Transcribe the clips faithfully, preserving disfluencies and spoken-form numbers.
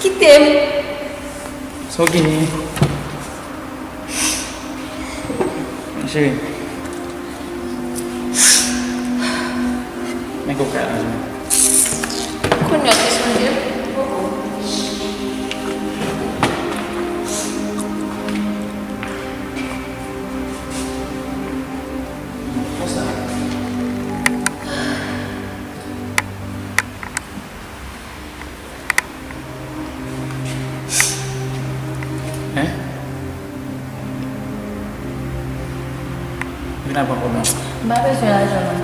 Kite m. Sa w genyen? Cheri. Men koka la. Kounye a te sonje. Konsa. Hein? Vin al pran kòb la. M pa bezwen lajan non.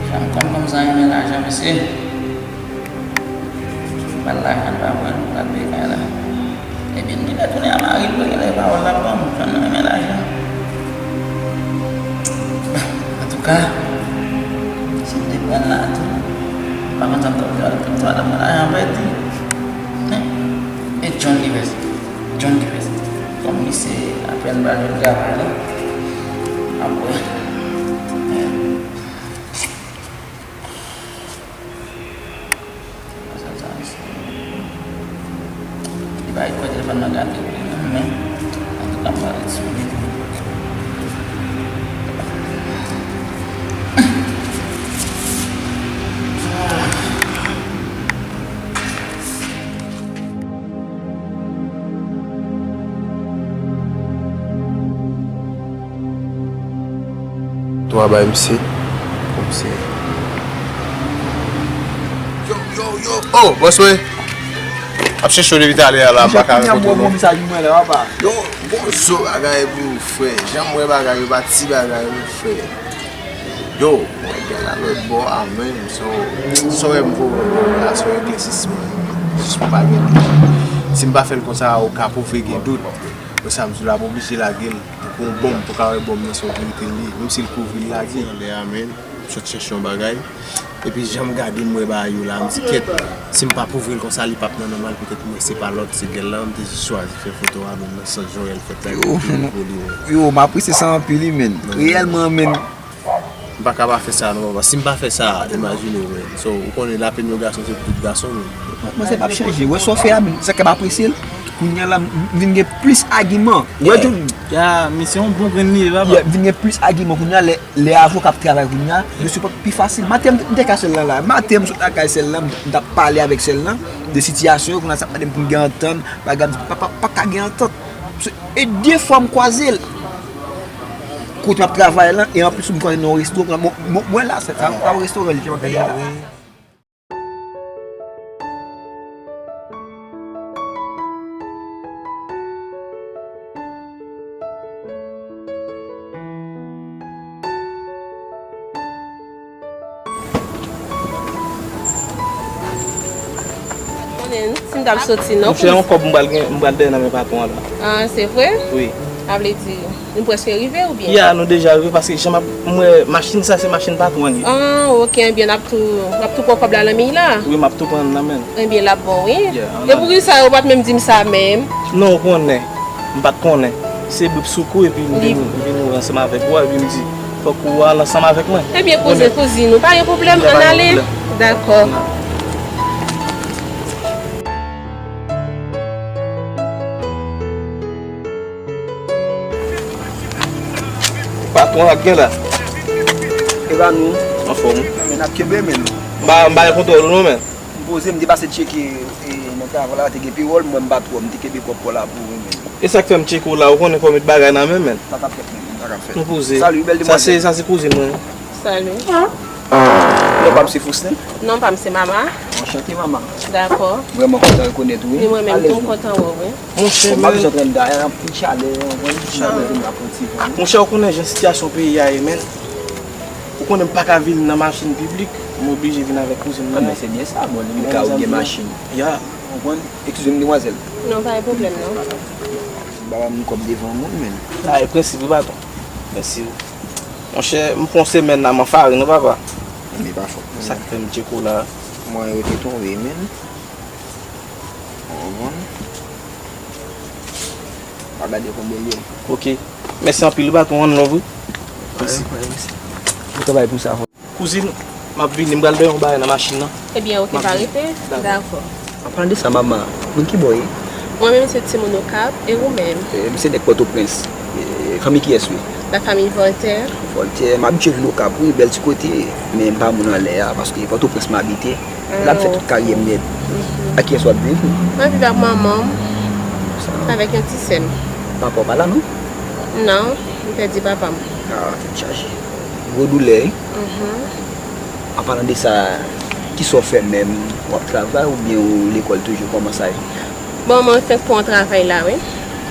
Fanm kòm fanm sa renmen lajan, mesye. Pral lajan, l pa pran, l pral peye kay la. Ebyen, m gentan tounen a mari l, wi, genlè pawòl l ap ban m, fanm nan renmen lajan. Antouka, si m te pran l la tou, m pa konn sa m t ap fè avèk tout madanm nan, lajan pèdi. E John ki fè sa? John ki fè sa? Kòm li se apèn pral jwenn travay la, apre. Li pa kwè telefòn nan gate vre non, men antouka m pral ret sou li. Twa bay misye. Pou misye. Yo, yo, yo. Oh, bòs mwen. Ap chèche w depi talè a la, m pa ka rankontre w non. Yo, gwo zo bagay pou frè. Jan m wè bagay yo pa ti bagay non frè. Yo, mwen gen la lòt bò a menm. So, sa w wè m pou relasyon eklèsisman. Jis pou pa gen dout. Si m pa fè l konsa, ou ka pwouve gen dout. Wè sa m di w la, m oblije lage l. Pou yon bonm, pou ka wè bonm nan se yon verite li ye. Menm si l kouvri l lage. Anlè a, men, m sot chèche yon bagay. Epi jan m gade m wè bagay yo la, m di kèt, si m pa p ouvri l konsa, li p ap nan nòmal, petèt mwen se pa lòt, se gèl la, m te jis chwazi fè foto a, men nan sans jan w wè l fèt la, epi tou pou li wè. Yo, m apresye sa anpil, wi, men. Reyèlman, men. M pa ka pa fè sa non, papa. Si m pa fè sa, imajine w, men. So, ou konnen lapenn yon gason, se pou tout gason, men. Mwen se p ap chanje. Wè sa w fè a, men, sa k ap apresye l. Kounye a la, m vin gen plis agiman. Wè, John. Ya, men se yon bon grenn li ye, papa. Ya, m vin gen plis agiman kounye a lè, lè avoka ap travay kounye a, yo sipòt pi fasil. Maten, m te ka sè l lan la. Maten, m sot lakay sè l lan, m t ap pale avèk sè l lan de sitiyasyon yo, kounye a sa ap mande m pou m gen antant, bagay, m di, papa, pa ka gen antant. E de fwa m kwaze l. Kote m ap travay lan, e anplis m kwaze nan yon resto, mwen, mwen, mwen la, se, se, se yon restoran, li te ap travay. Konnen, si m t ap soti, non? Monchè, yon kòb m pral gen, m pral dèyè nan men patwon an la. Ah, se vre? Wi. Sa vle di, nou prèske rive oubyen? Ya, nou deja rive paske jan m ap, m wè machin sa se machin patwon an ye. Ah, ok, ebyen n ap tou, w ap tou pran kòb la nan men l la? Wi, m ap tou pran l nan men l. Ebyen l ap bon, wi. Yeah. E poukisa ou pa t menm di m sa menm? Non, ou konnen. M pa t konnen. Se brip sou kou epi m vin, m vin wè ansanm avèk ou a, epi m di, fòk ou al ansanm avèk mwen. Ebyen, kouzin, kouzin, ou pa gen pwoblèm, ann ale. Dakò. Patwon ak gen la. E pa nou? Anfòm. Men n ap kenbe, men. M pa, m pa gen kontwòl ou non, men. M poze, m te pase tcheke, e, nan travay la, te gen pewòl, mwen m pa twò, m te kenbe kòb la pou ou, men. E sa k fè m tcheke w la, ou konnen fò w met bagay nan men, men. Sa k ap fèt, men, sa k ap fèt. Nou poze. Salut, bèl demwazèl. Sa se, sa se kouzin mwen. Salut. Non, pa m se Fouslin. Non, pa m se Mama. Anchante, Mama. Dakò. Vrèman kontan rekonèt ou, wi. E mwen menm tou, m kontan wè w, wi. Monchè, m pa bezwen pran dayè, anpil chalè, anpil chalè vin rapanti, wi. Monchè, ou konnen jan sitiyasyon peyi a ye, men. Ou konnen m pa ka vin nan machin piblik, m oblije vin avèk kouzin mwen. Ah, men se byen sa, bon, li ka ou gen machin. Ya. Ou konprann? Eskize m, demwazèl. Non, pa gen pwoblèm, non. M pa ba moun kòb devan moun, men. Sa e prensip, wi, patwon. Mèsi. Monchè, m pran yon semèn la, m an farin, wi, papa. Men pa fòt, non. Sa k fè m tcheke w la. Mwen rete tonbe, men. Ou konprann? A gade konbyen l ye. Ok. Mèsi anpil, wi, patwon, one love, wi. Mèsi. Mèsi. Bon travay pou sa. Kouzin, m ap vini, m pral bay yon bagay nan machin nan. Ebyen, ok, pa rete. Dakò. An palan de sa, manman, moun ki bò w ye? Mwen menm, se timoun Okap, e ou menm? E, m se nèg Pòtoprens. E, fanmi kiyès, wi? La famille Voltaire. Voltaire, m abitye vin Okap, wi, bèl ti kote, men m pa moun anlè a, paske Pòtoprens m abite. La m fè tout karyè m nèt. A kiyès w ap viv? M ap viv ak manman m, avèk yon ti sè m. Papa w pa la, non? Non, m pèdi papa m. Ah, tèt chaje. Gwo doulè, wi. An palan de sa, kisa w fè menm? W ap travay oubyen w lekòl toujou? Kòman sa ye? Bon, mwen fenk pran yon travay la, wi.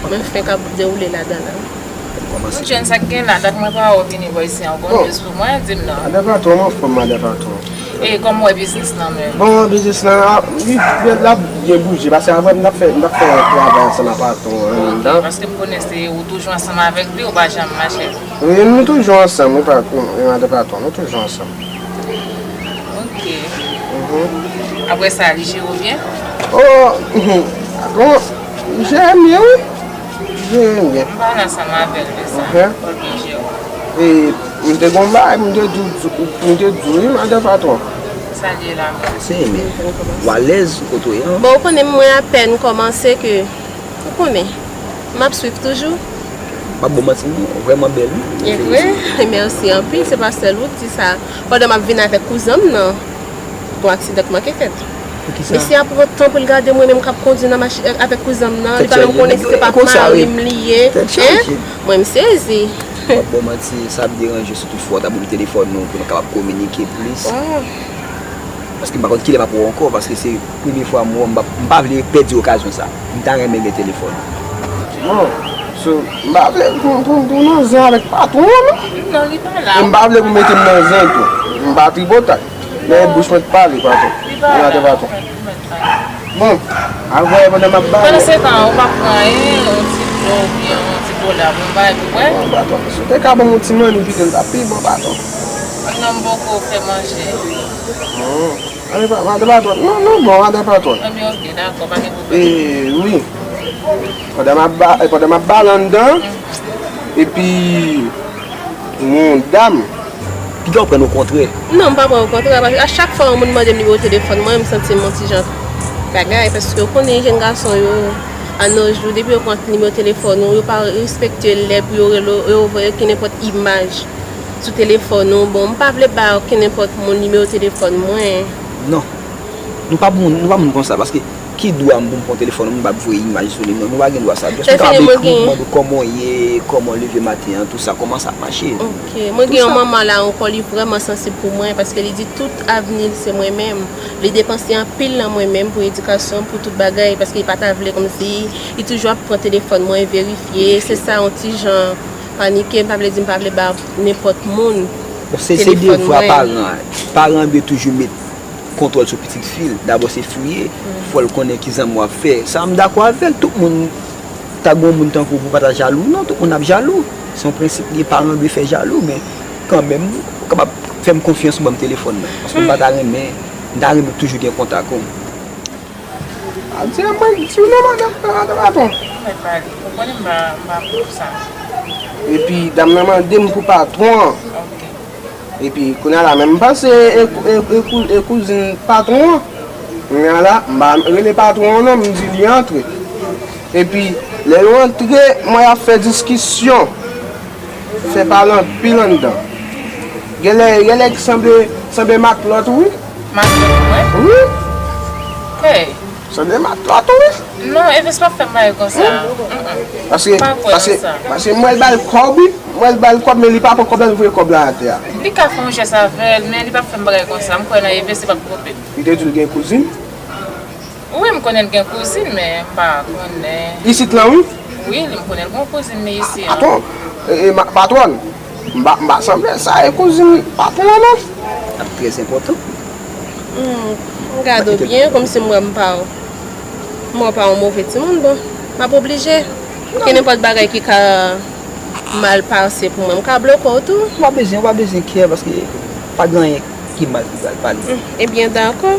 Mwen fenk ap dewoule ladan la. Kòmanse. Jèn, sa k gen la, dat mwen pa wè w vini bò isi an. Ou gon news pou mwen, di m non. Madan patwon, m anfòm, madan patwon. E kòman w wè biznis lan menm? Bon, biznis lan, a, li, li, l ap byen bouje, paske avè m, n ap fè, n ap fè yon travay ansanm ak patwon an anndan. Paske m konnen se ou toujou ansanm avèk li, ou pa janm mache. Wi, nou toujou ansanm, wi, pa, wi, madan patwon, nou toujou ansanm. Ok. Apre sa, li jere w byen? Oh, patwon, li jere m byen, wi. Li jere m byen. M pale ansanm avè l de sa. Ok, jere w. E, m te gon bagay, m te di w, m te di w, wi, madan patwon. Sa l ye la menm? Se men, w alèz kote w ye an? Bon, ou konnen mwen apèn kòmanse ke Ou konnen, m ap swiv toujou. M ap ba w manti non, ou vrèman bèl wi. E vre? Mèsi anpil, se pa sèl ou di sa. Pandan m ap vin avèk kouzan m nan, gon aksidan k manke fèt. Poukisa? Mesye a pran tan pou l gade mwen menm k ap kondui nan machi-, avèk kouzan m nan, li pa menm konnen si se pa mari m li ye. Tèt chaje. Mwen m sezi. M ap ba w manti, sa ap deranje si toutfwa w ta ban m telefòn ou pou nou kapab kominike plis. Paske m pa konn kilè m ap wè w ankò, paske se premye fwa m wè w, m pa, m pa vle pèdi okazyon sa. M ta renmen gen telefòn. Bon, so, m pa vle pou, pou, pou nan zen avèk patwon an non. Non, li pa la. E m pa vle pou mete m nan zen tou. M pa tripotay. Men bouch mwen t pale, patwon. Li pa la. Li pa patwon. Bon, al voye pandan m ap ba ou. Pandan se tan, ou pa pran anyen, yon ti dlo oubyen yon ti kola pou m bay pou bwè? Bon, patwon, si w te ka ban m yon ti manmi pito, l t ap pi bon, patwon. Non, m poko fè manje. Bon. Madan patwòn. Non, non, bon, madan patwòn. Ebyen, ok, dakò, pa gen pwoblèm. E, wi. Pandan m ap ba, pandan m ap ba l anndan, epi yon dam. Piga w pran l okontrè? Non, m pa pran l okontrè, paske a chak fwa yon moun mande m nimewo telefòn mwen, m santi m yon ti jan bagay, paske w konnen jèn gason yo, a nos jours, depi yo pran nimewo telefòn ou, yo pa respekte lè pou yo rele w, yo voye kenenpòt imaj sou telefòn ou. Bon, m pa vle ba kenenpòt moun nimewo telefòn mwen. Non. Nou pa moun, nou pa moun konsa, paske ki dwa m pou m pran telefòn yon moun m p ap voye imaj sou li? Non, nou pa gen dwa sa. Just nou kapab ekri w, mande w kòman w ye, kòman w leve maten an, tou sa, kòman sa ap mache. Ok, mwen gen yon manman la ankò, li vrèman sansib pou mwen, paske li di tout avni l se mwen menm. Li depanse anpil nan mwen menm pou edikasyon, pou tout bagay, paske li pa ta vle kòmsi, li toujou ap pran telefòn mwen, verifye, se sa yon ti jan panike, m pa vle di m pa vle ba nenpòt moun telefòn mwen. Bon, se, se devwa paran an. Paran an dwe toujou met kontwòl sou pitit fi l. Dabò se fi w ye, fò l konnen ki zanmi w ap fè. Sa a m dakò avè l, tout moun ta gen yon moun tankou w pou w pa ta jalou. Non, tout moun ap jalou. Se yon prensip li ye, paran dwe fè jalou, men kanmenm, ou kapab fè m konfyans, ou ban m telefòn nan. Paske m pa ta renmen, m ta renmen toujou gen kontak ou. A di a mwen di w non, madan, madan patwon. Ou mèt pale. Ou konnen m pa, m pa pou sa. Epi dam nan mande m pou patwon an. Ok. Epi kounye a la, men m panse e, e, e kou-, e kouzin patwon an. Kounye a la, m pa rele patwon an non, m di li antre. Epi lè yo antre, mwen y ap fè diskisyon. Fè pale anpil anndan. Genlè, genlè ki sanble, sanble matlòt wi. Matlòt mwen? Wi. Hey. Sanble matlòt wi. Non, Eves pa fè m bagay konsa. Paske, paske, paske m wè l ba l kòb wi. M wè l ba l kòb, men li pa pran kòb la, li voye kòb la atè a. Li ka fè yon jès avè l, men li pa fè m bagay konsa. M kwè nan Eves, se pa pwoblèm. Li te di l gen kouzin? Wi, m konnen l gen kouzin, men m pa konnen. Isit lan wi? Wi, li, m konnen l gen yon kouzin li isi an. Patwon, e, e, ma-, patwòn, m pa, m pa sanble sa e kouzin patwon an non. Ap trè enpòtan. Hmm, m gade w byen, kòmsi m wè m pa, m wè w pa yon move timoun, bon, m ap oblije. Kenenpòt bagay ki ka mal pase pou mwen, m ka bloke w tou. Ou pa bezwen, ou pa bezwen kè, paske pa gen anyen ki mal ki pral pale. Hmm, ebyen, dakò.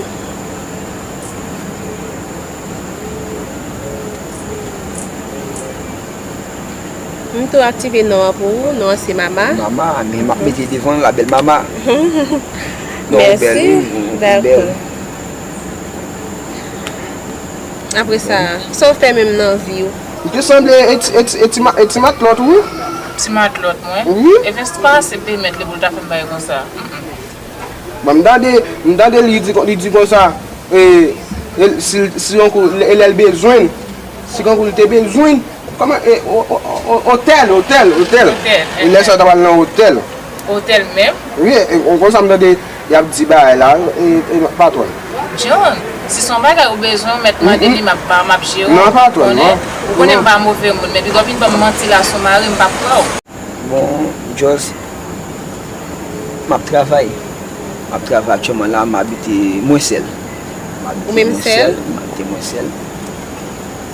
M tou aktive non an pou ou, non an se Mama. Mama, men m ap mete devan l la, bèl Mama. Non, ou bèl, wi, ou bèl. Dakò. Apre sa, sa w fè menm nan vi w? Ou te sanble e ti, e ti, e ti ma-, e ti matlòt, wi. Ti matlòt, mwen? Wi. Evens pa aksepte mèt li pou l ta fè m bagay konsa. Mm, mm. Bon, m tande, m tande li di, li di konsa, e, e, si, si yon kou, e lè l bezwen, si yon kou li te bezwen, kòman, e, o, o, o, otèl, otèl, otèl. Otèl, e lè sa w ta pral nan otèl. Otèl menm? Wi, e, e, konsa m tande y ap di bagay la, e, e, patwòn. John, si se yon bagay ou bezwen, ou mèt mande li, m ap ba, m ap jere w. Non, patwòn, non. Ou konnen m pa move moun, men piga w vin ban m manti la sou mari, m p ap kwè w. Bon, Joss, m ap travay. M ap travay aktyèlman la, m abite mwen sèl. M abite mwen sèl, m abite mwen sèl.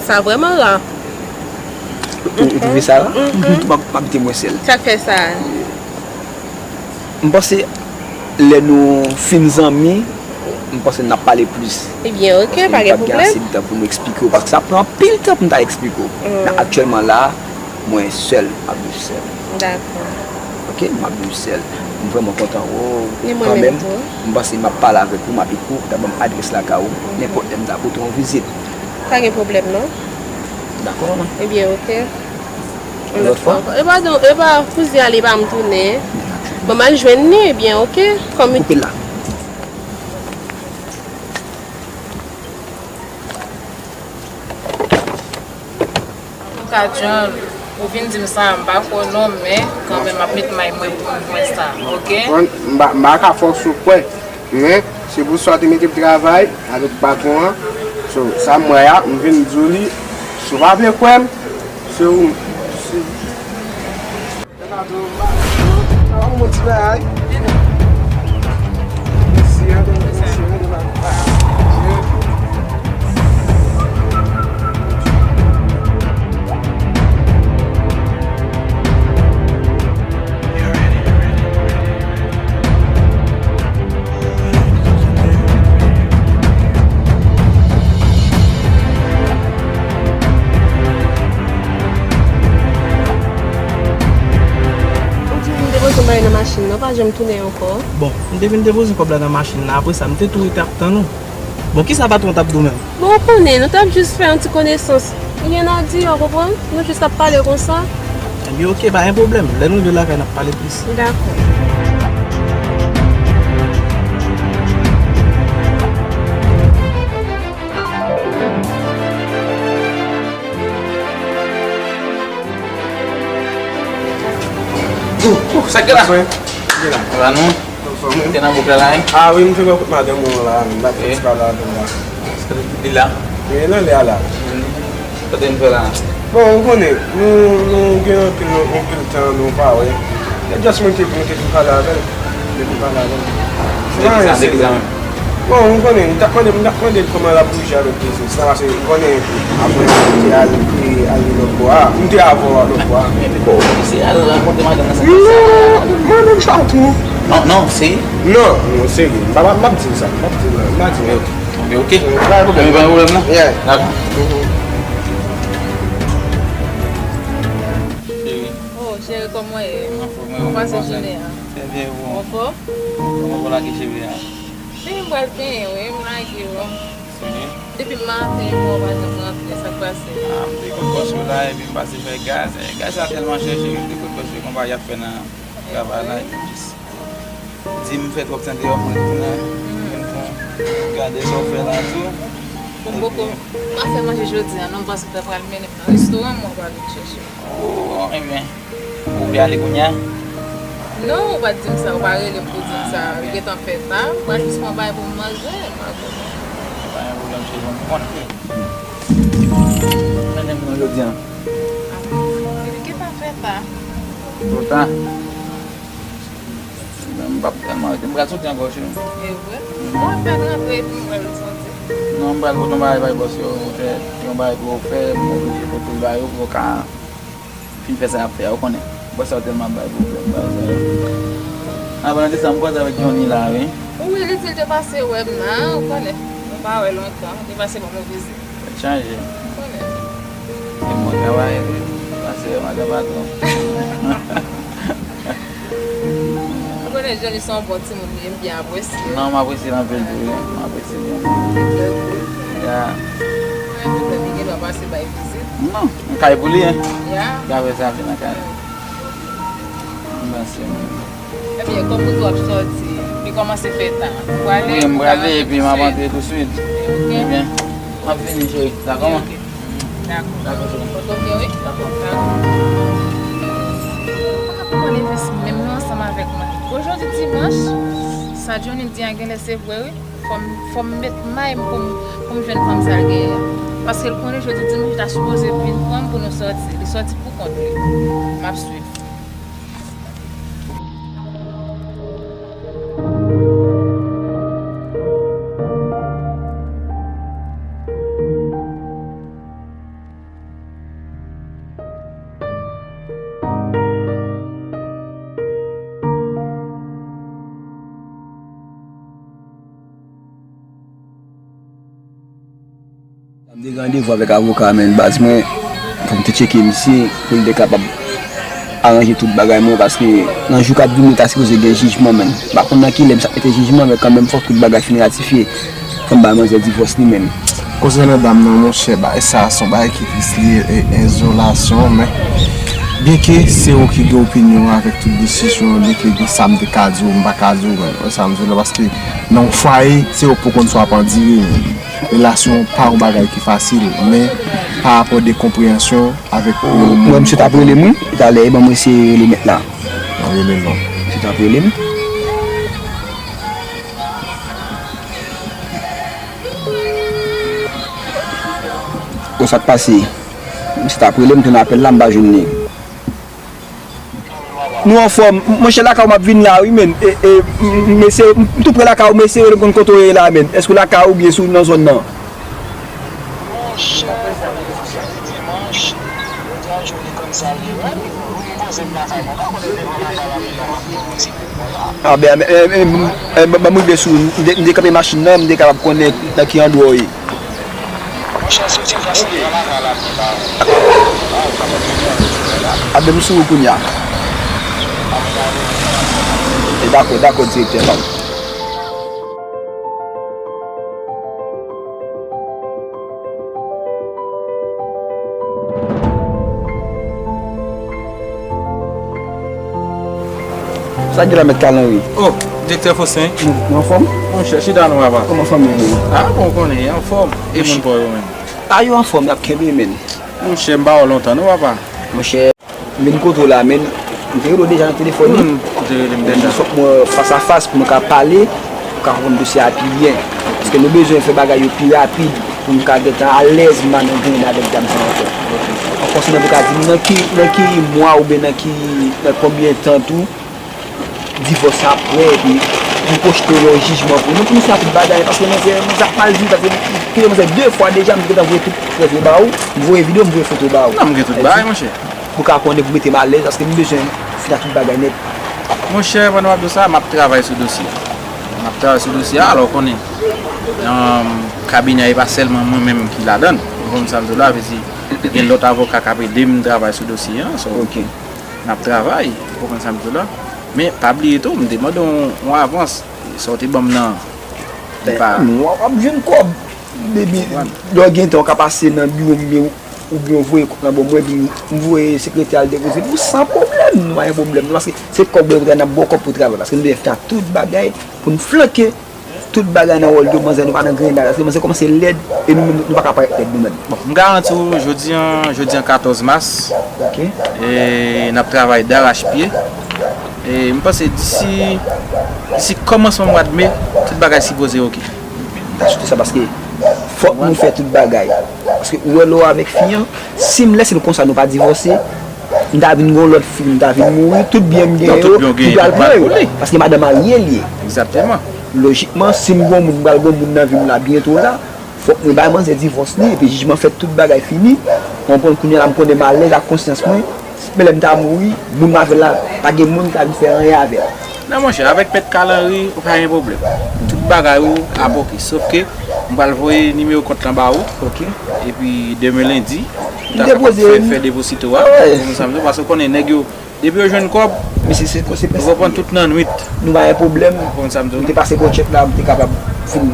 Sa vrèman ra. Ou, ou twouve sa ra? M, m, m ap, m abite mwen sèl. Sa k fè sa? M panse lè nou fin zanmi, m panse n ap pale plis. Ebyen, oke, pa gen pwoblèm. Paske m pa t gen ase de tan pou m eksplike w, paske sa pran anpil tan pou m ta eksplike w. Men aktyèlman la, mwen sèl, m ap viv sèl. Dakò. Oke, m ap viv sèl. M vrèman kontan wè w kanmenm. Ni mwen menm tou. M panse m ap pale avèk ou, m ap ekri w, pou ta ban m adrès lakay ou, nenpòt lè m ta pote w yon vizit. Pa gen pwoblèm, non. Dakò, manman. Ebyen, oke. Yon lòt fwa? E pa, e pa kouzen ale pa m tounen. Bon, m al jwenn li, ebyen, oke. Kòm... Koupe la. Antouka, John, ou vin di m sa, m pa kwè w non, men kanmenm m ap met may mwen pou m kwè sa, oke? Bon, m pa, m pa ka fòse w kwè, men se pou sa w te mete m travay avèk patwon an. So, sa m wè a, m vin di w li, si w pa vle kwè m, se ou, se... Ou di m depoze bagay nan machin nan, ou pa janm tounen ankò. Bon, m te vin depoze kòb la nan machin nan, apre sa, m te tou rete ap tann ou. Bon, kisa patwon t ap di w menm? Bon, ou konnen, nou t ap jis fè yon ti konesans. Rien à dire, ou konprann? Nou jis ap pale konsa. Ebyen, oke, pa gen pwoblèm. Lè nou rive lakay, n ap pale plis. Dakò. Sa k gen la? Sa k gen la? Sa va, non? Te nan bouk la la, wi? Ah wi, m te wè kot madanm ou an la, m t ap fè ti pale avè l la. Li la? Li nan lè a la. Kote m fè la? Bon, ou konnen, nou, nou gen anpil, anpil tan nou pa wè. E just mwen te, mwen te vin pale avè l. Mwen te vin pale avè l. Se pa anyen serye. Bon, ou konnen, m t ap mande, m t ap mande l kòman l ap bouje avèk Jezi. Sa pase, ou konnen, apre, m te al, te al lòt bò a. M te avè w lòt bò a. Men poukò w oblije al rakonte madanm nan sa? Non, madanm sa tou. Non, non, serye. Non, non, serye. M pa, m ap di l sa. M ap di l, m pa di l. Ok, ok. Pa gen pwoblèm. Pa gen pwoblèm, non? Yeah. Dakò. Cheri. Oh, cheri, kòman w ye? Anfòm, wi. Kòman w pase jounen an? Trè byen, e ou? Anfòm? Kòman w lage cheve a? Cheve m pral benyen, wi, m lage, wi. Serye? Depi maten, bon, w pa janm rantre, sa k pase? Ah, m te kot bòs yo la, epi m pase fè gaz. Eh, gaz la tèlman chè, cheri, m te kot bòs yo, konpa y ap fè nan travay la, epi m jis di m fè twòp tan deyò, mwen tounen, vin pou gade sa w fè la tou. Bon, m poko, m pa fè manje jodi a, non, paske m ta pral mennen m nan restoran, mwen pral vin chèche w. Oh, ebyen, ou vle ale kounye a? Non, ou pa t di m sa, ou pa rele m pou di m sa. Li gentan fè ta, m pral jis pran bagay pou m manje, m pral konnen. Pa gen pwoblèm, cheri, m konnen. Mennen m nan jodi a. Ah, li gentan fè ta. Twò ta? M p ap tèlman rete, m pral soti ankò, cheri. E vre? Bon, fè n rantre epi m wè l soti. Non, m pral pote yon bagay bay bòs yo, fè yon bagay pou yo fè, m oblije pote l ba yo pou yo ka fin fè sa y ap fè a, ou konnen. Bòs sa yo tèlman ap bay pwoblèm, bagay sa yo. An palan de sa, m kwaze avèk Johnny la, wi. Wi, li di l te pase wè m nan, ou konnen. Nou pa wè lontan, li pase ban m yon vizit. Tèt chaje. Ou konnen. E mwen travay, wi. Pase wè madanm. Patwon. Ou konnen Johnny se yon bon timoun, li, m byen apresye. Non, m apresye l anpil tou, wi. M apresye l anpil. Li trè cool. Ya. Mwen, mwen, li gen dwa pase bay vizit. Non, m kay pou li, en. Ya. Li ka fè sa vin nan kay. M panse, wi. Ebyen, kòm ou di w ap sòti, li kòmanse fè tan. Ou prale, wi, m prale, epi m ap antre touswit. Ok. Ebyen, m ap vini, cheri. Dakò, man? Ok. Dakò. Dakò, cheri. Foto byen, wi. Dakò. Dakò. Ou pa ka pran levis menm non ansanm avèk mwen. Ojodi dimanch, sa Johnny di a genlè se vre, wi. Fò m, fò m met may m pou m, pou m jwenn fanm sa l genyen an. Paske l konnen jodi dimanch, li ta sipoze vin pran m pou nou sòti. Li sòti pou kont li. M ap swiv. M te gen randevou avèk avoka a, men baz mwen, fò m te tcheke misye pou l te kapab aranje tout bagay mwen, paske nan jou k ap vini, ta sipoze gen jijman, men m pa konn nan ki lè misye ap mete jijman, men kanmenm fòk tout bagay fin ratifye. Fò m bay manzè divòs li menm. Konsènan dam nan, monchè, bagay sa a se yon bagay ki tris, li ye, e, izolasyon, men byenke se ou ki gen opinyon avèk tout desizyon, byenke gen sa m te ka di w, m pa ka di w, men, wè sa m di w la, paske nan yon fwaye, se ou k pou konn sa w ap andire, men relasyon pa yon bagay ki fasil, men pa rapò de konpreyansyon avèk yon moun. Mwen, misye t ap rele m, wi, talè, e ban mwen eseye rele mèt la. An rele l non. Misye t ap rele m. Bon, sa k pase? Misye t ap rele m, tounen apèl la, m pa jwenn li. Nou anfòm. M-, monchè, lakay ou m ap vin la, wi, menn. E, e, m, m eseye, m tou pre lakay ou, m eseye rele m konn kote w ye la, menn. Èske w lakay ou oubyen si w nan zòn nan? Monchè, jodi dimanch, jodi a jounen kòm sa l ye, wi. M poze m lakay mwen, m pa konnen devan lakay la, men la m ap pran yon ti. A, ben, e, e, e, e, ban m rive sou, m te, m te kanpe machin nan, m te kapab konnen nan ki andwa w ye. Monchè, si w te pase devan lakay la, men la, la, ou kapab jwenn mwen la. A, ben, m sou ou kounye a. E, dakò, dakò, direktè, pa. Sa k gen la, Mèt Kalanri? Oh, Direktè Faustin. Nou, nou anfòm? Monchè, chita non, papa. Kòman fanmi yo ye? Ah, bon, ou konnen, anfòm. E moun pa w yo menm? Ah, yo anfòm, y ap kenbe, menn. Monchè, m pa wè w lontan non, papa. Monchè, m vin kote w la, menn. M te rele w deja nan telefòn, wi. Hmm, ou te rele m deja. Fòk mwen fas a fas pou nou ka pale, pou ka konprann dosye a pi byen. Paske nou bezwen fè bagay yo pi rapid, pou nou ka gentan alèz, m pa nan grenn avèk dam sa ankò. An konsènan pou ka di m nan ki, nan ki mwa oubyen nan ki, nan konbyen tan tou, divòs sa ap prè, epi pou pwojte yon jijman pou nou, pou nou fè tout bagay, paske manzè, manzè ap mal viv, paske m kite manzè de fwa deja, m gentan voye tout prèv yo ba ou, m voye videyo, m voye foto ba ou. Non, m gen tout bagay, monchè. Pou ka konnen, pou mete m alèz, paske m bezwen fin ak tout bagay nèt. Monchè, pandan w ap di sa, m ap travay sou dosye a. M ap travay sou dosye a, alò, ou konnen, nan kabinè a, e pa sèlman mwen menm ki ladan l. Ou konprann sa m di w la, vle di, gen lòt avoka k ap ede m travay sou dosye a, so, ok. N ap travay, ou konprann sa m di w la. Men, pa bliye tou, m te mande w yon avans, sa w te ban m nan. Li pa. W ap, w ap jwenn kòb. Depi lè w gen tan, w ka pase nan biwo m, oubyen w voye kòb nan bò mwen, epi m voye sekretè a al depoze pou w san pwoblèm, nou pa gen pwoblèm, non, paske se kòb mwen, n ap ba w kòb pou travay, paske nou bezwen fè tout bagay pou n flanke tout bagay nan wòl yo, manzè, nou pa nan grenn la, paske manzè kòmanse lèd, e nou menm, nou pa ka parèt lèd nou menm. Bon, m garanti w, jodi a, jodi a katòz mas, ok, e n ap travay darachpye, e m panse disi, disi kòmansman mwa d me, tout bagay sipoze ok. M ta swete sa paske fòk nou fè tout bagay. Paske ou wè lè w avèk fi an, si m lèse l konsa nou pa divòse, m ta vin gen yon lòt fi, m ta vin mouri, tout byen m gen yo, li pral pran yo. Paske madanm marye l ye. Egzakteman. Lojikman, si m gen yon moun, m pral gen yon moun nan vi m la byento la, fòk mwen bay manzè divòs li, epi jijman fèt, tout bagay fini. Ou konprann, kounye a la m konnen m alèz ak konsyans mwen. Men lè m ta mouri, moun m avè l la, pa gen moun ki ta vin fè anyen avè l. Non, monchè, avèk Mèt Kalanri, ou pa gen pwoblèm. Tout bagay ou ap ok. Sof ke m pral voye nimewo kont lan ba ou. Ok. Epi demen lendi, M depoze fè, fè deposito a, ou konprann sa m di w, paske w konnen nèg yo, depi yo jwenn kòb, mesye, se, se yo pran tout nan nwit. Nou pa gen pwoblèm. Ou konprann sa m di w? M te pase kò tchèk la, m te kapab fin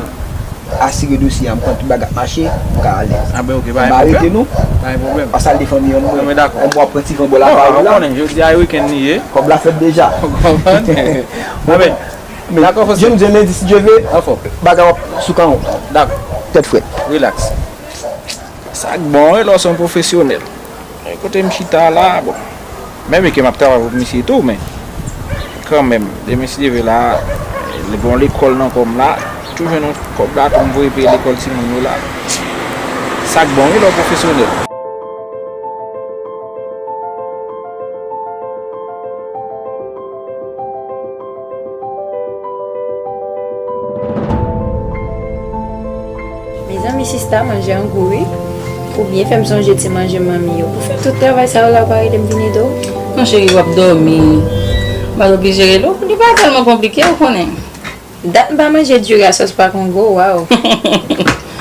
asire dosye a, m konn tout bagay ap mache, m ka alèz. A ben, ok, pa gen pwoblèm. M pa rete non. Pa gen pwoblèm. Pa sal de fanmi an mwen. Non, men dakò. Kòm w ap pran ti van bò lakay ou la. Konnen, jodi a e wikenn li ye. Kòb la fèt deja. Ou konprann? A ben, dakò, Faustin. Jan m di w, lendi, si Dye vle, bagay w ap sou kanwon. Dakò. Tèt frèt. Relax. Sa k bon, wi, lè w se yon pwofesyonèl. E kote m chita la, bon. Menm ke m ap travay pou misye tou, men kanmenm, demen si Dye vle la, li gen yon lekòl nan kò m la, tou jwenn yon kòb la, tou m voye peye lekòl timoun yo la. Sa k bon, wi, lè w pwofesyonèl. Mezanmi, sista, manje an gou wi. Ou byen fè m sonje ti manje manmi yo. Pou fè tout travay sa yo la, ou pa rele m vin ede w? Non, cheri, w ap dòmi. M pa t oblije rele w. Li pa tèlman konplike, ou konnen. Dat m pa manje diri a sòs pa kongo, waw.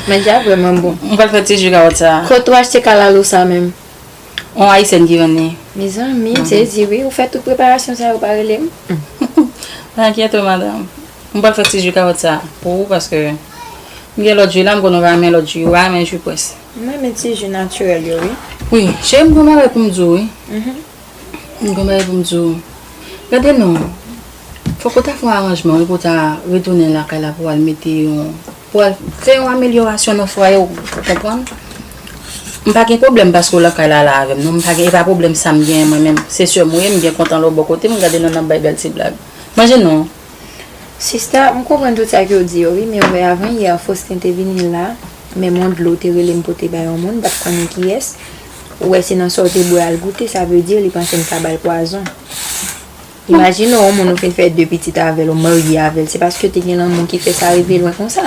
Manje a vrèman bon. M pral fè ti ji kawòt sa. Kote w achte kalalou sa menm? On ayisyèn ki vann li. Mezanmi, m sezi wi. Ou fè tout preparasyon sa yo, pa rele m? Pa enkyete w, madanm. M pral fè ti ji kawòt sa pou ou, paske m gen lòt ji la, m konnen w pa renmen lòt ji yo, w pa renmen ji près. M renmen ti ji natirèl yo, wi. Wi, cheri, m gon bagay pou m di w, wi. M gon bagay pou m di w. Gade non, fòk ou ta fè yon aranjman, wi, pou w ta retounen lakay la, pou w al mete yon, pou w al fè yon amelyorasyon nan fwaye w, ou konprann? M pa gen pwoblèm paske w lakay la, la avè m, non, m pa gen, e pa pwoblèm sa m genyen mwen menm. Se sè m ou ye, m byen kontan lè w bò kote m, gade non, n ap bay bèl ti blag. Manje non. Sista, m konprann tout sa ke w di yo, wi, men w wè avan yè, Faustin te vini la, menm yon dlo te rele m pote bay yon moun, m pa t konnen kiyès. Ou wè se nan sa w te bwè al goute, sa vle di li panse m ta ba l pwazon. Imajine w, yon moun ou fin fè de pitit avè l, ou marye avè l, se paske te gen lanmou ki fè sa rive lwen konsa.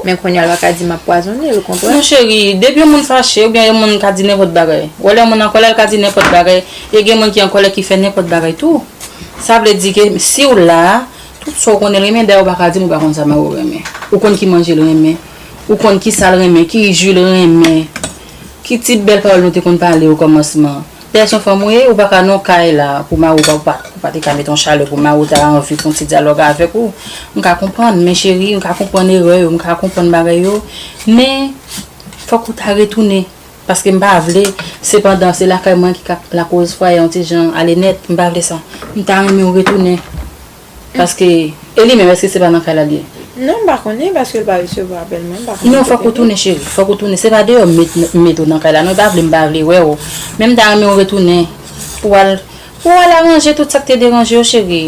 Men kounye a l pa ka di m ap pwazonnen l, ou konprann? Non, cheri, depi yon moun fache, oubyen yon moun ka di nenpòt bagay. Ou wè lè yon moun an kòlè, l ka di nenpòt bagay, e gen moun ki an kòlè ki fè nenpòt bagay tou. Sa vle di ke si w la, tout sa w konnen l renmen, dayè ou pa ka di m ou pa konn sa Mario renmen. Ou konn ki manje l renmen, ou konn ki sa l renmen, ki ji l renmen, ki ti bèl pawòl nou te konn pale okòmansman. Dayè se yon fanm ou ye, ou pa ka nan kay la pou mari w pa, ou pa, ou pa te ka mete yon chalè pou mari w ta anvi fè yon ti dyalòg avèk ou. M ka konprann, men cheri, m ka konprann erè yo, m ka konprann bagay yo, men fòk ou ta retounen. Paske m pa vle, sepandan, se lakay mwen ki ka lakoz fwaye yon ti jan ale nèt, m pa vle sa. M ta renmen w retounen. Paske, e li menm, èske se pa nan kay la l ye? Non, m pa konnen, paske l pa resevwa apèl mwen, m pa konnen kote l ye. Non, fòk ou tounen, cheri, fòk ou tounen. Se pa deyò m met, m met ou nan kay la, non, li pa vle, m pa vle wè w. Men m ta renmen w retounen, pou w al, pou w al aranje tout sa k te deranje w, cheri.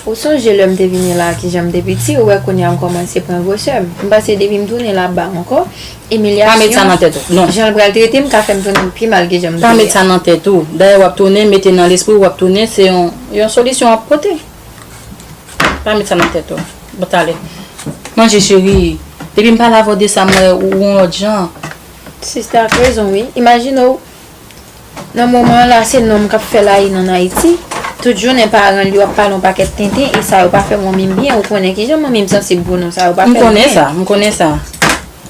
Ou sonje lè m te vini la, kijan m te piti, ou wè kounye a m kòmanse pran gwosè. M panse depi m tounen la ba ankò, imilyasyon, pa met sa nan tèt ou, non. Jan l pral trete m ka fè m tounen pi mal ke jan m te ye a. Pa met sa nan tèt ou. Dayè w ap tounen, mete nan lespri w w ap tounen, se yon, yon solisyon w ap pote. Pa met sa nan tèt ou. Bon, talè. Manje cheri. Depi m pale avè w de sa, m wè ou yon lòt jan. Sista, ak rezon wi. Imajine w, nan moman an la, se nonm k ap fè la yen ann Ayiti. Tout jounen paran l yo ap pale yon pakèt tenten e sa yo pa fè manmi m byen. Ou konnen kijan manmi m sansib pou non sa yo pa fè l byen. M konnen sa, m konnen sa.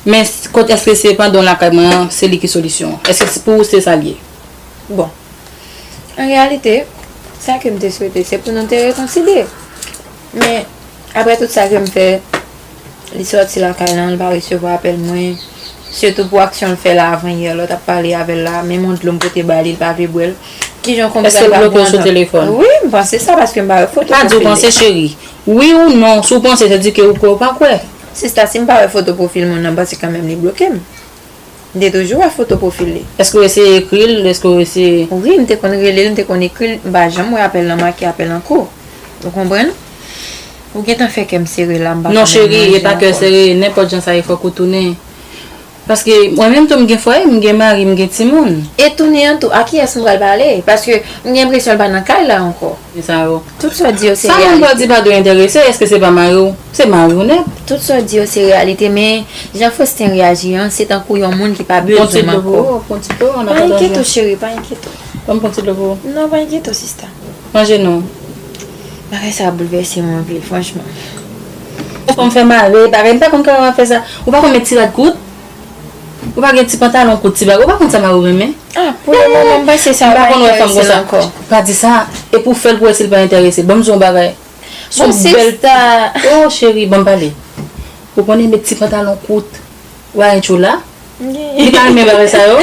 Men s-, kot èske se pandan w lakay mwen an, se li ki solisyon an? Èske se, pou ou se sa l ye? Bon. An reyalite, sa ke m te swete, se pou nou te rekonsilye. Men, apre tout sa ke m fè, li sòti lakay lan, li pa resevwa apèl mwen. Sitou pou aksyon l fè la avan yè, lè w t ap pale avè l la, menm yon dlo m pote ba li, li pa vle bwè l. Kijan w konprann l pa pran nan? Èske l bloke w sou telefòn? Wi, m panse sa, paske m pa wè foto pwofil li. Pa di w panse, cheri. Wi ou non, si w panse, se di ke ou kwè ou pa kwè. Sista, si m pa wè foto pwofil moun nan, m panse kanmenm li bloke m. M te toujou wè foto pwofil li. Èske w eseye ekri l? Èske w eseye? Wi, m te konn rele l, m te konn ekri l, m pa janm wè apèl lan make apèl an kou. Ou konprann? Ou gentan fè kè m sere la, m pa ka menm manje ankò. Non, cheri, e pa kè sere, nenpòt jan sa ye, fòk ou tounen. Paske mwen menm tou, m gen fwaye, m gen mari, m gen timoun. E tounen an tou, a kiyès m pral pale? Paske m gen enpresyon l pa nan kay la ankò. Sa yo. Tout sa w di yo se reyalite. Sa moun pral di pa dwe enterese, èske se pa mari w? Se mari w nèt. Tout sa w di yo se reyalite, men jan Faustin reyaji an, se tankou yon moun ki pa bezwen m ankò. Pran ti dlo pou ou, pran ti dlo, an atandan. Pa enkyete w, cheri, pa enkyete w. Ban m pran ti dlo pou ou. Non, pa enkyete w, sista. Manje non. Bagay sa a boulvèse mwen anpil, franchman. Ou fè m fè male, bagay, m pa konn kòman fè sa. Ou pa konn met ti rad kout? Ou pa gen ti pantalon kout, ti bagay. Ou pa konn sa Mario renmen? Ah, pou le moman, m panse sa pa enterese l ankò. Pa di sa. E pou fè l pou wè si l pa enterese. Ban m di w yon bagay. Bon, sista. Oh, cheri, ban m pale. Ou konnen met ti pantalon kout. Ou pa gen tchoula? Li pa renmen bagay sa yo.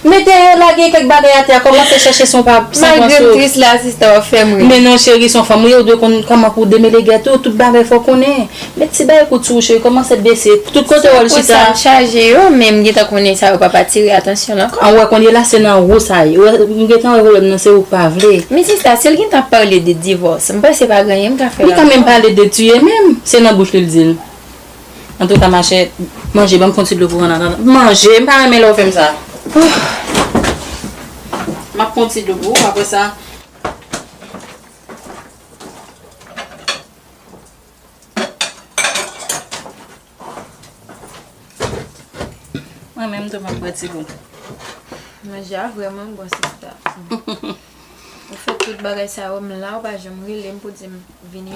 Mete yo, lage kèk bagay atè a, kòmanse chèche san pa, san pran sou. Malgre m tris la, sista, w ap fè m ri. Men non, cheri, se yon fanm ou ye, ou dwe konn kòman pou w demele gèt ou, tout bagay fò w konnen. Met ti bagay kout sou ou, cheri, kòmanse bese. Tout kote w al chita. Sak pou sa m chaje yo, men m gentan konnen sa yo p ap atire atansyon l ankò. An wè, kounye la, se nan ou sa ye. Ou wè, m gentan wè pwoblèm nan, se ou k pa vle. Men sista, si l gentan ap pale de divòs, m panse pa gen anyen m ka fè la ankò. Li kanmenm pale de tiye menm, se nan bouch li l di l. Antouka, machè, manje, ban m pran ti dlo pou w an atandan. Manje, m pa renmen lè w fè m sa. M ap pran ti dlo pou ou, apre sa. Mwen menm tou, m ap pran ti dlo. Manje a vrèman bon, sista. Ou fè tout bagay sa yo, m la, ou pa janm rele m pou di m vini.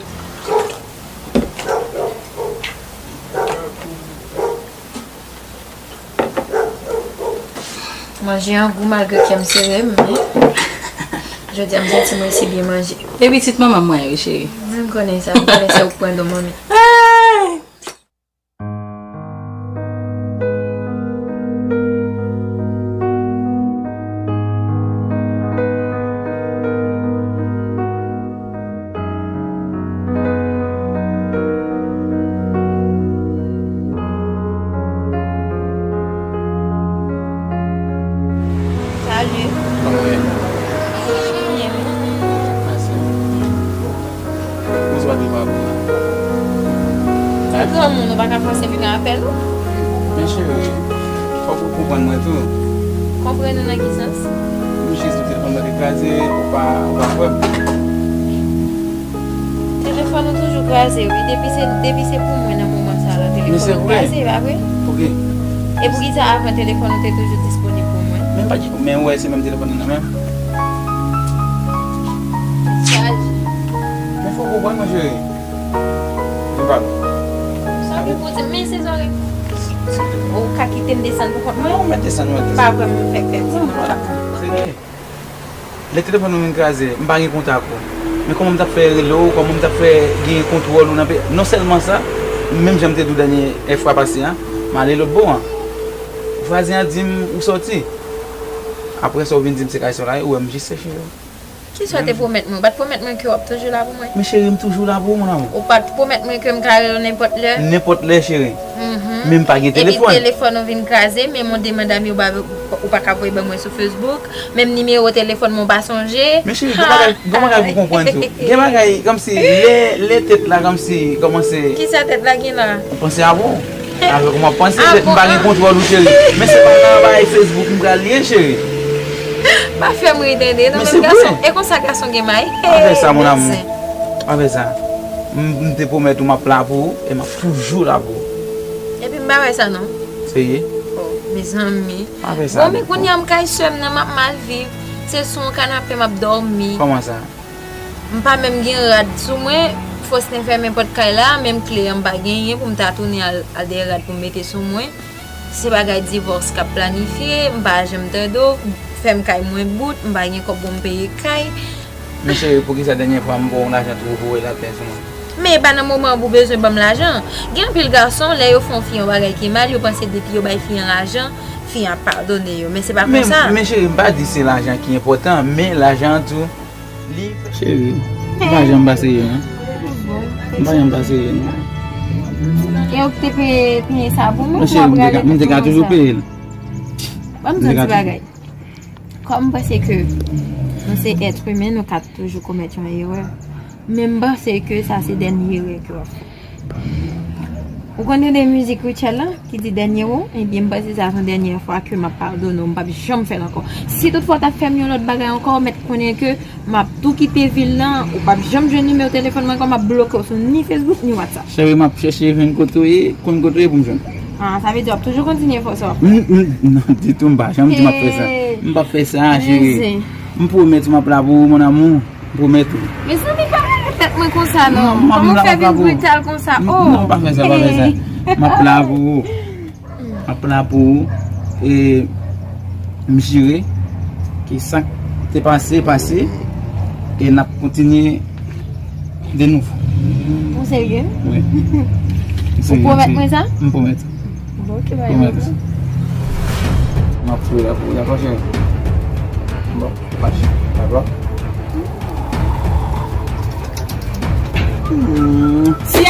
Manje an gou malgre kè m sere, men jodi a m santi m resi byen manje. E pitit manman mwen, wi, cheri. M konnen sa, m konnen se ou k pran don manmi. Salut. Kòman w ye? Byen, wi. Mèsi. Ou sou pa te pa pou mwen. Sa granmoun, ou pa ka fòse m gen apèl ou. Men cheri, fòk ou konprann mwen tou. Konprann ou nan ki sans? M jis di telefòn mwen te kraze, ou pa, ou pa kwè m. Telefòn ou toujou kraze, wi. Depi se, depi se pou mwen nan moman sa la, telefòn ou kraze, pa vre? Men se vre. Pouki? E poukisa avan telefòn ou te toujou disponib pou mwen? Men pa di, men ou wè se menm telefòn nan nan men m. Chaje. Men fòk ou konprann mwen, cheri. Vin pale. Sa vle pou di, men se zòrèy. Ou ka kite m desann pou kont mwen? Non, ou mèt desann, ou mèt desann. Pa vrèman fè kè ti moun la. Trè byen. Lè telefòn ou vin kraze, m pa gen kontak ou. Men kòman m t ap fè rele w, kòman m t ap fè gen kontwòl ou nan peyi? Non sèlman sa, menm jan m te di w dènye fwa pase a, m ale lòt bò a. Vwazen an di m ou sòti. Apre sa, ou vin di m se kay sa w la ye, ou wè m jis chèche w. Kisa w te pwomèt mwen? Ou pa t pwomèt mwen ke w ap toujou la pou mwen? Men cheri, m toujou la pou ou, mon amour. Ou pa t pwomèt mwen ke m ka rele w nenpòt lè? Nenpòt lè, cheri. Mhm. Men m pa gen telefòn. Epi telefòn ou vin kraze, menm yon demand ami ou pa, ou pa ka voye ban mwen sou Facebook, menm nimewo telefòn mwen ou pa sonje. Men cheri, gen bagay, gen bagay pou konprann tou. Gen bagay kòmsi lè, lè tèt la kòmsi kòmanse. Kisa tèt la gen la? Ou panse avè w? Avèk ou m ap panse, m pa gen kontwòl ou, cheri. Men se pa nan bagay Facebook m pral ye, cheri. Pa fè m ri tande, non, men m gason. E konsa gason gen may. Pa fè sa, mon amour. Pa fè sa. M, m te pwomèt ou m ap la pou ou, e m ap toujou la pou ou. Epi m pa wè sa, non. Serye? Oh, mezanmi. Pa fè sa. Bon, men kounye a m kay sè m nan, m ap mal viv. Se sou yon kanape m ap dòmi. Kòman sa? M pa menm gen rad sou mwen, fòs te fèmen pòt kay la, menm kle an m pa genyen pou m ta tounen al, al dèyè rad pou m mete sou mwen. Se bagay divòs k ap planifye, m pa janm tande w, fè m kay mwen bout, m pa gen kòb pou m peye kay. Men cheri, poukisa dènye fwa m ba w yon lajan tou ou voye l atè sou mwen? Men e pa nan moman an pou w bezwen ban m lajan. Gen anpil gason, lè yo fè yon fi yon bagay ki mal, yo panse depi yo bay fi an lajan, fi an ap padone yo. Men se pa konsa. Men, men cheri, m pa di se lajan ki enpòtan, men lajan an tou, Li. Cheri, m pa janm pa serye, non. M pa janm pa serye, non. E ou ki te peye, peye sa pou mwen, kouman pral rete pou mwen sa? Non, cheri, m te ka, m te ka toujou peye l. Ban m di yon ti bagay. Kòm m panse ke nou se èt imen, nou ka toujou komèt yon erè. Men m panse ke sa se dènye erè ke w ap fè. Ou konn tande mizik Rutshelle lan ki di dènye mo? Ebyen, m panse sa se yon dènyè fwa ke m ap padone w, m p ap janm fè l ankò. Si toutfwa w ta fè m yon lòt bagay ankò, mèt konnen ke m ap tou kite vil lan, ou p ap janm jwenn nimewo telefòn mwen ankò, m ap bloke w sou ni Facebook, ni WhatsApp. Cheri, m ap chèche jwenn kote w ye, konn kote w ye pou m jwenn. Ah, sa vle di w ap toujou kontinye fè sa w ap fè? Non, ditou, m pa janm di m ap fè sa. M p ap fè sa, cheri. M pwomèt ou m ap la pou ou, mon amour. M pwomèt ou. Mezanmi, pa rele tèt mwen konsa, non. Kòman w fè vin brital konsa? Oh! Non, pa fè sa, pa fè sa. M ap la pou ou. M ap la pou ou. E m jire ke sa k te pase, pase, e n ap kontinye de nouvo. Ou serye? Wi. M serye, m serye. Ou pwomèt mwen sa? M pwomèt. Bon, ok, ba. Pwomèt. M ap pwomèt la pou ou, dakò, cheri? Bon, mache. Dakò? Hmm. Si